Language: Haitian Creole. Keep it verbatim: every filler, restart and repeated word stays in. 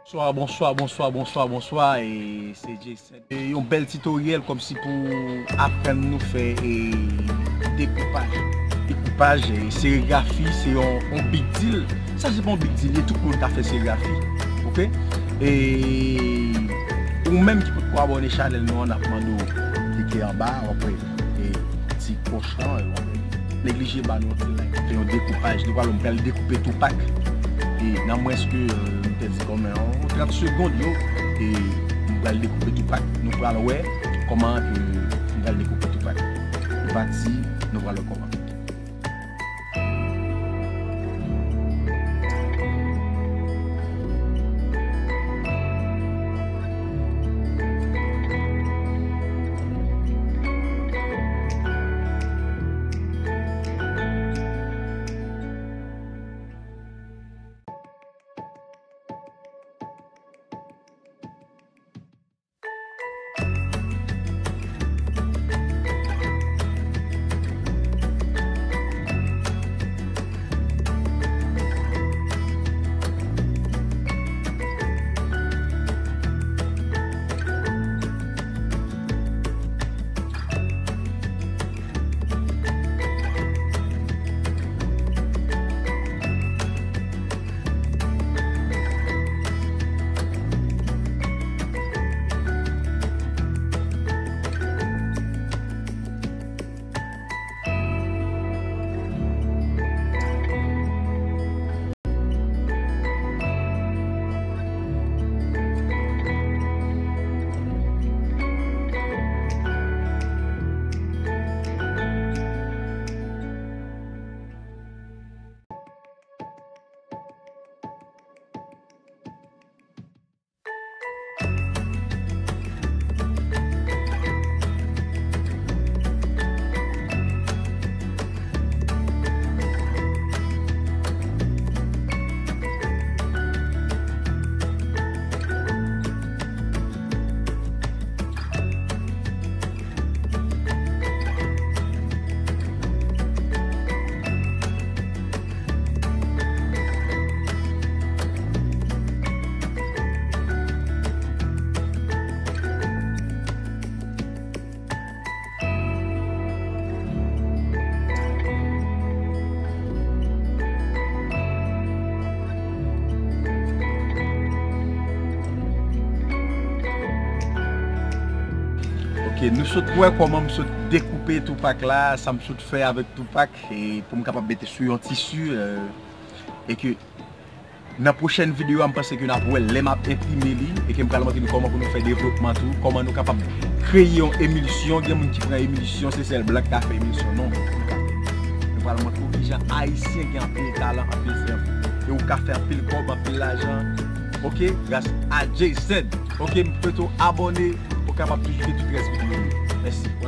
Bonswa, bonswa, bonswa, bonswa, bonswa. E se Jason. E yon bèl titoryèl kòmsi pou aprann nou fè e dekoupaj. Dekoupaj, e serigrafi, se yon, yon big deal. Sa se pa yon big deal, e tout moun ka fè serigrafi. Oke? E ou menm ki potko abòne chanèl nou an, n ap mande w klike anba, w ap wè e ti kòch lan, e w ap neglije ba nou yon ti like. Fè yon dekoupaj, nou pral, m pral dekoupe Tupac. E nan mwens ke, euh, nou te di kòman, yon trant segonn yo, e m pral dekoupe Tupac, nou pral wè kòman ke m pral dekoupe Tupac. Nou pati, nou pral wè kòman. Ok, nou sot wè kòman m sot dekoupe Tupac la, sa m sot fè avèk Tupac, e pou m kapab mete sou yon tisi, euh, e ke nan pwochèn videyo a, m panse ke n ap wè lè m ap enprime li, e ke m pral montre nou kòman pou nou fè devlopman tou, kòman nou kapab kreye yon emilsyon. Gen moun ki pran emilsyon, se sèl blan ki ka fè emilsyon. Non, nou ka fè emilsyon. Nou pral montre w kijan Ayisyen gen anpil talan, anpil sèvo. E ou ka fè anpil kòb, anpil lajan. Ok, gras a Jason. Ok, m swete w abòne, ou kapab toujou gen tout rès videyo yo. Mèsi.